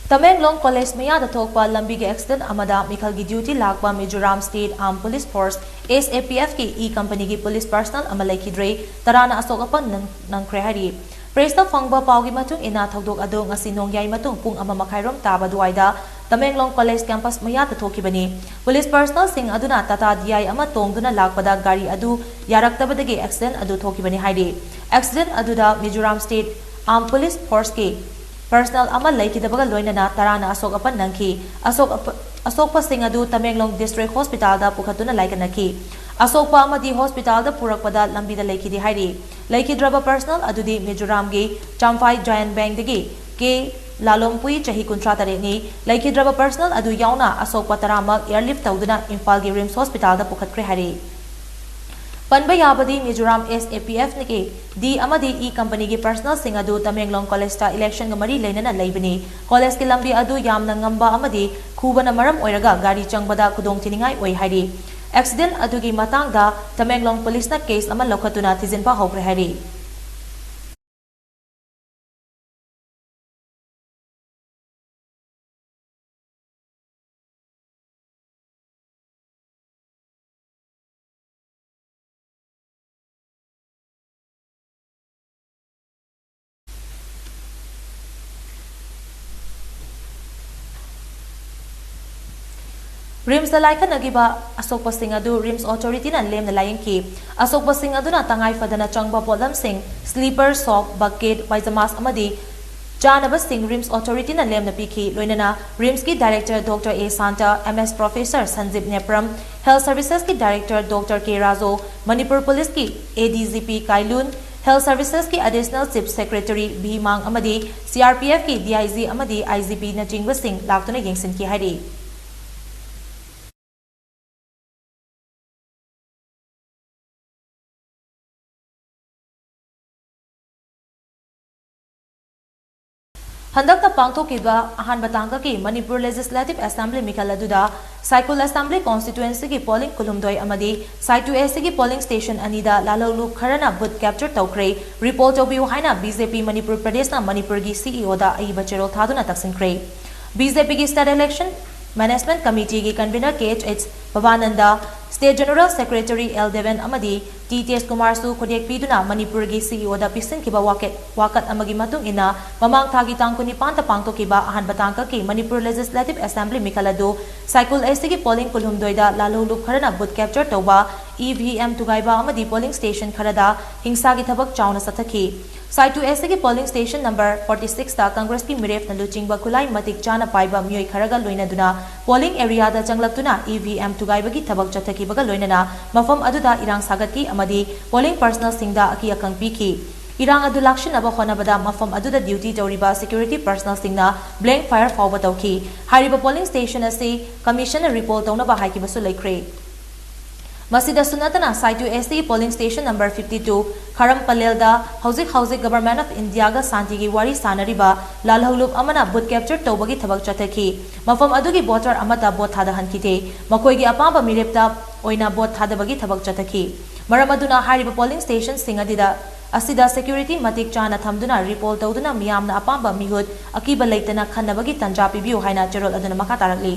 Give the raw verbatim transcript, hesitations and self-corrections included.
Tamenglong college ꯃꯌꯥꯗ ꯊꯣꯛꯄ ꯂꯝꯕꯤꯒꯤ ꯑꯦꯛꯁꯤꯗꯦꯟ ꯑꯃꯗ ꯃꯤꯈꯜꯒꯤ ꯗ꯭ꯌꯨꯇꯤ ꯂꯥꯛꯄ Mizoram state armed police force, SAPF, ꯀꯤ ꯏ ꯀꯝꯄꯅꯤꯒꯤ ꯄꯨꯂꯤꯁ ꯄꯔꯁꯅꯦꯜ ꯑꯃ ꯂꯩꯈꯤꯗ꯭ꯔꯦ, ꯇꯔꯥꯅ ꯑꯁꯣꯛ ꯑꯄꯟ ꯅꯪ-, ꯅꯪꯈ꯭ꯔꯦ ꯍꯥꯏꯔꯤ꯫ ꯄ꯭ꯔꯦꯁꯇ ꯐꯪꯕ ꯄꯥꯎꯒꯤ ꯃꯇꯨꯡ ꯏꯟꯅ, ꯊꯧꯗꯣꯛ ꯑꯗꯨ ꯉꯁꯤ ꯅꯣꯡꯌꯥꯏ ꯃꯇꯨꯡ ꯄꯨꯡ ꯑꯃ ꯃꯈꯥꯏꯔꯣꯝ ꯇꯥꯕ ꯑꯗꯨꯋꯥꯏꯗ ꯇꯃꯦꯡꯂꯣꯡ ꯀꯣꯂꯦꯖ ꯀꯦꯝꯄꯁ ꯃꯌꯥꯗ ꯊꯣꯛꯈꯤꯕꯅꯤ꯫ ꯄꯨꯂꯤꯁ ꯄꯔꯁꯅꯦꯜꯁꯤꯡ ꯑꯗꯨꯅ ꯇꯥꯇꯥ ꯗꯤꯑꯥꯏ ꯑꯃ ꯇꯣꯡꯗꯨꯅ ꯂꯥꯛꯄꯗ ꯒꯥꯔꯤ ꯑꯗꯨ ꯌꯥꯔꯛꯇꯕꯗꯒꯤ ꯑꯦꯛꯁꯤꯗꯦꯟ ꯑꯗꯨ ꯊꯣꯛꯈꯤꯕꯅꯤ ꯍꯥꯏꯔꯤ꯫ ꯑꯦꯛꯁꯤꯗꯦꯟ ꯑꯗꯨꯗ Mizoram state armed police ꯐꯣꯔꯁꯀꯤ personal ꯑꯃ ꯂꯩꯈꯤꯗꯕꯒ ꯂꯣꯏꯅꯅ ꯇꯔꯥꯅ ꯑꯁꯣꯛ ꯑꯄꯟ ꯅꯪꯈꯤ꯫ ꯑꯁꯣꯛ ꯑꯄ-, ꯑꯁꯣꯛꯄꯁꯤꯡ ꯑꯗꯨ ꯇꯃꯦꯡꯂꯣꯡ ꯗꯤꯁꯇ꯭ꯔꯤꯛ ꯍꯣꯁꯄꯤꯇꯥꯜꯗ ꯄꯨꯈꯠꯇꯨꯅ ꯂꯥꯏꯀꯠꯅꯈꯤ꯫ ꯑꯁꯣꯛꯄ ꯑꯃꯗꯤ ꯍꯣꯁꯄꯤꯇꯥꯜꯗ ꯄꯨꯔꯛꯄꯗ ꯂꯝꯕꯤꯗ ꯂꯩꯈꯤꯗꯦ ꯍꯥꯏꯔꯤ꯫ ꯂꯩꯈꯤꯗ꯭ꯔꯕ ꯄꯔꯁꯅꯦꯜ ꯑꯗꯨꯗꯤ ꯃꯤꯖꯣꯔꯥꯝꯒꯤ ꯆꯥꯝꯐꯥꯏ ꯖꯥꯌꯟ ꯕꯦꯡꯗꯒꯤ ꯀꯦ ꯂꯥꯂꯣꯝꯄꯨꯏ, ꯆꯍꯤ ꯀꯨꯟꯊ꯭ꯔꯥ ꯇꯔꯦꯠꯅꯤ꯫ ꯂꯩꯈꯤꯗ꯭ꯔꯕ ꯄꯔꯁꯅꯦꯜ ꯑꯗꯨ ꯌꯥꯎꯅ ꯑꯁꯣꯛꯄ ꯇꯔꯥꯃꯛ ꯑꯦꯌꯔꯂꯤꯐ ꯇꯧꯗꯨꯅ ꯏꯝꯐꯥꯜꯒꯤ ꯔꯤꯝꯁ ꯍꯣꯁꯄꯤꯇꯥꯜꯗ ꯄꯨꯈꯠꯈ꯭ꯔꯦ ꯍꯥꯏꯔꯤ꯫ ꯄꯟꯕ ꯌꯥꯕꯗꯤ ꯃꯤꯖꯣꯔꯥꯝ SAPF ꯅꯀꯤ ꯗꯤ ꯑꯃꯗꯤ ꯏ ꯀꯝꯄꯅꯤꯒꯤ ꯄꯔꯁꯅꯦꯜꯁꯤꯡ ꯑꯗꯨ ꯇꯃꯦꯡꯂꯣꯡ ꯀꯣꯂꯦꯖꯇ ꯏꯂꯦꯛꯁꯟꯒ ꯃꯔꯤ ꯂꯩꯅꯅ ꯂꯩꯕꯅꯤ꯫ ꯀꯣꯂꯦꯖꯀꯤ ꯂꯝꯕꯤ ꯑꯗꯨ ꯌꯥꯝꯅ ꯉꯝꯕ ꯑꯃꯗꯤ ꯈꯨꯕꯅ ꯃꯔꯝ ꯑꯣꯏꯔꯒ ꯒꯥꯔꯤ ꯆꯪꯕꯗ ꯈꯨꯗꯣꯡꯊꯤꯅꯤꯡꯉꯥꯏ ꯑꯣꯏ ꯍꯥꯏꯔꯤ꯫ ꯑꯦꯛꯁꯤꯗꯦꯟ ꯑꯗꯨꯒꯤ ꯃꯇꯥꯡꯗ ꯇꯃꯦꯡꯂꯣꯡ ꯄꯨꯂꯤꯁꯅ ꯀꯦꯁ ꯑꯃ ꯂꯧꯈꯠꯇꯨꯅ ꯊꯤꯖꯤꯟꯕ ꯍꯧꯈ꯭ꯔꯦ ꯍꯥꯏꯔꯤ꯫ ꯔꯤꯝꯁꯇ ꯂꯥꯏꯈꯠꯅꯈꯤꯕ ꯑꯁꯣꯛꯄꯁꯤꯡ ꯑꯗꯨ ꯔꯤꯝꯁ ꯑꯣꯊꯣꯔꯤꯇꯤꯅ ꯂꯦꯝꯅ ꯂꯥꯌꯦꯡꯈꯤ꯫ ꯑꯁꯣꯛꯄꯁꯤꯡ ꯑꯗꯨꯅ ꯇꯉꯥꯏ ꯐꯗꯅ ꯆꯪꯕ ꯄꯣꯠꯂꯝꯁꯤꯡ, ꯁ꯭ꯂꯤꯄꯔ, ꯁꯣꯞ, ꯕꯀꯦꯠ, ꯄꯥꯏꯖꯃꯥꯁ ꯑꯃꯗꯤ ꯆꯥꯅꯕꯁꯤꯡ ꯔꯤꯝꯁ ꯑꯣꯊꯣꯔꯤꯇꯤꯅ ꯂꯦꯝꯅ ꯄꯤꯈꯤ꯫ ꯂꯣꯏꯅꯅ ꯔꯤꯝꯁꯀꯤ director doctor A Santa, MS professor Sanjib Nepram, health ꯁꯔꯚꯤꯁꯦꯁꯀꯤ director doctor K Rajo, Manipur ꯄꯨꯂꯤꯁꯀꯤ ADGP ꯀꯥꯏꯂꯨꯟ, ꯍꯦꯜꯊ ꯁꯔꯚꯤꯁꯦꯁꯀꯤ ꯑꯦꯗꯤꯁꯅꯦꯜ ꯆꯤꯐ ꯁꯦꯀ꯭ꯔꯦꯇꯔꯤ ꯚꯤ ꯃꯥꯡ ꯑꯃꯗꯤ CRPFꯀꯤ DIG ꯑꯃꯗꯤ IGPꯅꯆꯤꯡꯕꯁꯤꯡ ꯂꯥꯛꯇꯨꯅ ꯌꯦꯡꯁꯤꯟꯈꯤ ꯍꯥꯏꯔꯤ꯫ ꯍꯟꯗꯛꯇ ꯄꯥꯡꯊꯣꯛꯈꯤꯕ ꯑꯍꯥꯟꯕ ꯇꯥꯡꯀꯛꯀꯤ ꯃꯅꯤꯄꯨꯔ ꯂꯦꯖꯤꯁꯂꯦꯇꯤꯚ ꯑꯦꯁꯦꯝꯕ꯭ꯂꯤ ꯃꯤꯈꯜ ꯑꯗꯨꯗ ꯁꯥꯏꯀꯨꯜ ꯑꯦꯁꯦꯝꯕ꯭ꯂꯤ ꯀꯣꯟꯁꯇꯤꯇ꯭ꯋꯦꯟꯁꯤꯒꯤ ꯄꯣꯂꯤꯡ ꯀꯨꯟꯍꯨꯝꯗꯣꯏ ꯑꯃꯗꯤ ꯁꯥꯏꯇꯨ ꯑꯦꯁ ꯁꯤꯒꯤ ꯄꯣꯂꯤꯡ ꯁ꯭ꯇꯦꯁꯟ ꯑꯅꯤꯗ ꯂꯥꯜꯍꯧꯂꯨꯞ ꯈꯔꯅ ꯕꯨꯠ ꯀꯦꯞꯆꯔ ꯇꯧꯈ꯭ꯔꯦ꯫ ꯔꯤꯄꯣꯜ ꯇꯧꯕꯤꯌꯨ ꯍꯥꯏꯅ ꯕꯤ ꯖꯦ ꯄꯤ ꯃꯅꯤꯄꯨꯔ ꯄ꯭ꯔꯗꯦꯁꯅ ꯃꯅꯤꯄꯨꯔꯒꯤ ꯁꯤ ꯏ ꯑꯣꯗ ꯑꯏꯕ ꯆꯦꯔꯣꯜ ꯊꯥꯗꯨꯅ ꯇꯛꯁꯤꯟꯈ꯭ꯔꯦ꯫ ꯕꯤ ꯖꯦ ꯄꯤꯒꯤ ꯁ꯭ꯇꯦꯠ ꯏꯂꯦꯛꯁꯟ ꯃꯦꯅꯦꯖꯃꯦꯟꯠ ꯀꯃꯤꯇꯤꯒꯤ convener K H H Bhabananda, state general secretary L Deben ꯑꯃꯗꯤ ꯇꯤ ꯇꯦꯖ ꯀꯨꯃꯥꯔꯁꯨ ꯈꯨꯗꯦꯛ ꯄꯤꯗꯨꯅ ꯃꯅꯤꯄꯨꯔꯒꯤ ꯁꯤ ꯏ ꯑꯣꯗ ꯄꯤꯁꯤꯟꯈꯤꯕ ꯋꯥꯀꯦꯠ-, ꯋꯥꯀꯠ ꯑꯃꯒꯤ ꯃꯇꯨꯡ ꯏꯟꯅ ꯃꯃꯥꯡ ꯊꯥꯒꯤ ꯇꯥꯡ ꯀꯨꯟꯅꯤꯄꯥꯟꯗ ꯄꯥꯡꯊꯣꯛꯈꯤꯕ ꯑꯍꯥꯟꯕ ꯇꯥꯡꯀꯛꯀꯤ ꯃꯅꯤꯄꯨꯔ ꯂꯦꯖꯤꯁꯂꯦꯇꯤꯚ ꯑꯦꯁꯦꯝꯕ꯭ꯂꯤ ꯃꯤꯈꯜ ꯑꯗꯨ ꯁꯥꯏꯀꯨꯜ ꯑꯦꯁ ꯁꯤꯒꯤ ꯄꯣꯂꯤꯡ ꯀꯨꯟꯍꯨꯝꯗꯣꯏꯗ ꯂꯥꯜꯍꯧꯂꯨꯞ ꯈꯔꯅ ꯕꯨꯠ ꯀꯦꯞꯆꯔ ꯇꯧꯕ, ꯏ ꯚꯤ ꯑꯦꯝ ꯊꯨꯒꯥꯏꯕ ꯑꯃꯗꯤ ꯄꯣꯂꯤꯡ ꯁ꯭ꯇꯦꯁꯟ ꯈꯔꯗ ꯍꯤꯡꯁꯥꯒꯤ ꯊꯕꯛ ꯆꯥꯎꯅ ꯆꯠꯊꯈꯤ꯫ ꯁꯥꯏꯇꯨ ꯑꯦꯁ ꯁꯤꯒꯤ ꯄꯣꯂꯤꯡ ꯁ꯭ꯇꯦꯁꯟ ꯅꯝꯕꯔ ꯐꯣꯔꯇꯤ ꯁꯤꯛꯁꯇ ꯀꯪꯒ꯭ꯔꯦꯁꯀꯤ ꯃꯤꯔꯦꯞꯅ ꯂꯨꯆꯤꯡꯕ ꯈꯨꯠꯂꯥꯏ ꯃꯇꯤꯛ ꯆꯥꯅ ꯄꯥꯏꯕ ꯃꯤꯑꯣꯏ ꯈꯔꯒ ꯂꯣꯏꯅꯗꯨꯅ ꯄꯣꯂꯤꯡ ꯑꯦꯔꯤꯌꯥꯗ ꯆꯪꯂꯛꯇꯨꯅ ꯏ ꯚꯤ ꯑꯦꯝ ꯊꯨꯒꯥꯏꯕꯒꯤ ꯊꯕꯛ ꯆꯠꯊꯈꯤꯕꯒ ꯂꯣꯏꯅꯅ ꯃꯐꯝ ꯑꯗꯨꯗ ꯏꯔꯥꯡ ꯁꯥꯒꯠꯈꯤ ꯑꯃꯗꯤ ꯄꯣꯂꯤꯡ ꯄꯔꯁꯅꯦꯜꯁꯤꯡꯗ ꯑꯀꯤ ꯑꯀꯪ ꯄꯤꯈꯤ꯫ ꯏꯔꯥꯡ ꯑꯗꯨ ꯂꯥꯛꯁꯤꯟꯅꯕ ꯍꯣꯠꯅꯕꯗ ꯃꯐꯝ ꯑꯗꯨꯗ ꯗ꯭ꯌꯨꯇꯤ ꯇꯧꯔꯤꯕ ꯁꯦꯀ꯭ꯌꯨꯔꯤꯇꯤ ꯄꯔꯁꯅꯦꯜꯁꯤꯡꯅ ꯕ꯭ꯂꯦꯡ ꯐꯥꯌꯔ ꯐꯥꯎꯕ ꯇꯧꯈꯤ꯫ ꯍꯥꯏꯔꯤꯕ ꯄꯣꯂꯤꯡ ꯁ꯭ꯇꯦꯁꯟ ꯑꯁꯤ ꯀꯃꯤꯁꯟꯅ ꯔꯤꯄꯣꯜ ꯇꯧꯅꯕ ꯍꯥꯏꯈꯤꯕꯁꯨ ꯂꯩꯈ꯭ꯔꯦ꯫ ꯃꯁꯤꯗꯁꯨ ꯅꯠꯇꯅ, ꯁꯥꯏꯇꯨ ꯑꯦꯁ ꯁꯤꯒꯤ polling station number fifty two, ꯈꯔꯝ ꯄꯂꯦꯜꯗ ꯍꯧꯖꯤꯛ ꯍꯧꯖꯤꯛ ꯒꯚꯔꯟꯃꯦꯟꯠ ꯑꯣꯐ ꯏꯟꯗꯤꯌꯥꯒ ꯁꯥꯟꯇꯤꯒꯤ ꯋꯥꯔꯤ ꯁꯥꯅꯔꯤꯕ ꯂꯥꯜꯍꯧꯂꯨꯞ ꯑꯃꯅ ꯕꯨꯠ ꯀꯦꯞꯆꯔ ꯇꯧꯕꯒꯤ ꯊꯕꯛ ꯆꯠꯊꯈꯤ꯫ ꯃꯐꯝ ꯑꯗꯨꯒꯤ ꯚꯣꯇꯔ ꯑꯃꯠꯇ ꯚꯣꯠ ꯊꯥꯗꯍꯟꯈꯤꯗꯦ꯫ ꯃꯈꯣꯏꯒꯤ ꯑꯄꯥꯝꯕ ꯃꯤꯔꯦꯞꯇ ꯑꯣꯏꯅ ꯚꯣꯠ ꯊꯥꯗꯕꯒꯤ ꯊꯕꯛ ꯆꯠꯊꯈꯤ꯫ ꯃꯔꯝ ꯑꯗꯨꯅ ꯍꯥꯏꯔꯤꯕ ꯄꯣꯂꯤꯡ ꯁ꯭ꯇꯦꯁꯟꯁꯤꯡ ꯑꯗꯨꯗ, ꯑꯁꯤꯗ ꯁꯦꯀ꯭ꯌꯨꯔꯤꯇꯤ ꯃꯇꯤꯛ ꯆꯥꯅ ꯊꯝꯗꯨꯅ ꯔꯤꯄꯣꯜ ꯇꯧꯗꯨꯅ ꯃꯤꯌꯥꯝꯅ ꯑꯄꯥꯝꯕ ꯃꯤꯍꯨꯠ ꯑꯀꯤꯕ ꯂꯩꯇꯅ ꯈꯟꯅꯕꯒꯤ ꯇꯟꯖꯥ ꯄꯤꯕꯤꯌꯨ ꯍꯥꯏꯅ ꯆꯦꯔꯣꯜ ꯑꯗꯨꯅ ꯃꯈꯥ ꯇꯥꯔꯛꯂꯤ꯫